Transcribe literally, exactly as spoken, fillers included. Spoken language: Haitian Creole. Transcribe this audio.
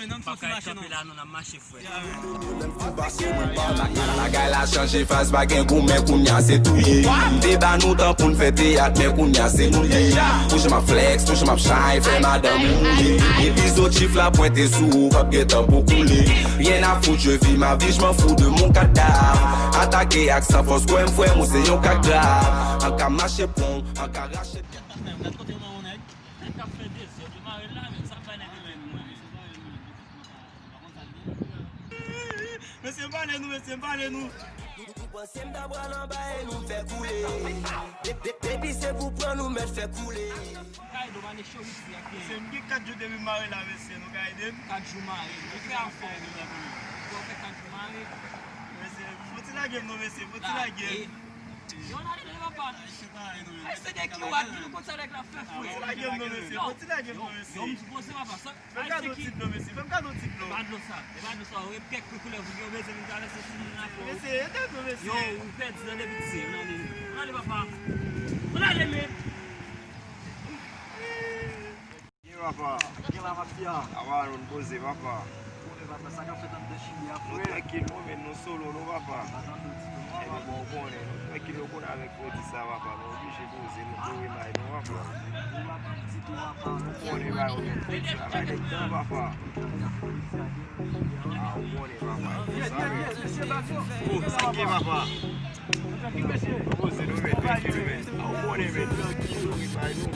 Men nan fòs mache non. Lè m fin pase moun pa la. Bagay la chanje faz, pa gen gou, men kounya se touye. M te ba nou tan pou n fè teyat, men kounya se nou l ye. Toujou m ap flex, toujou m ap shine, fè madanm ou mouye. Epi zo chif la pwente sou ou, p ap gen tan pou koule. Rien à foutre, je vis ma vie, je m'en fous de mon cadavre. Atake ak san fòs, kwè m frè m, ou se yon ka grav. An ka mache pon, an ka rache. Gad kote yon mawon nèg. Nèg k ap fè dezòd, yo mare l la, men sa bay nèg yo menm, mwen menm. Mesye, m pale nou, mesye, m pale nou. Nou panse m ta pral anba e nou fè koule. De- de- Depi se pou pran nou mèt fè koule. Kay do mane cho isi ak Mesye, m gen kat jou depi m mare la, mesye, nou ka ede m? Kat jou mare. Ou fè afè ou menm. Ou fè kat jou mare. Mesye, fò ti lage m non, mesye, fò ti lage m. Yo nan ale papa. Ay se de ki wad nou konn sa nèg la fè fwe. Fò ti lage m non, mesye, fò ti lage m non, mesye. Yo m sipoze papa sa. Fè m gade yon ti dlo, mesye, fè m gade yon ti dlo. Pa dlo sa. E pa dlo sa. Ou kèk koulè pou yo bezwen vin travèse sou moun la fò. Mesye, ede m non, mesye. Yo, ou pèdi nan depi ti. Ann ale. Ann ale papa. Ann ale men. Ye papa. Gen la mafya. Papa, nou n poze papa. Konnen papa, sa k ap fèt anndan Chili a, frè? Nou trankil, nou men nou solo, nou papa. Pa tande w ditou non, papa. Bon, ou konnen, nou trankil, nou konnen avèk pwodui sa, papa. Nou oblije poze, nou kore may nou, papa. Ou pa tande ditou, papa. Ou konnen bay ou menm pwodui sa, bay nèg tan, papa. Ah, ou konnen, papa. Sa, men. Oh, sa k gen, papa. Nou poze, nou men, trankil, men. Ah, ou konnen, men. Trankil, nou ri bay nou.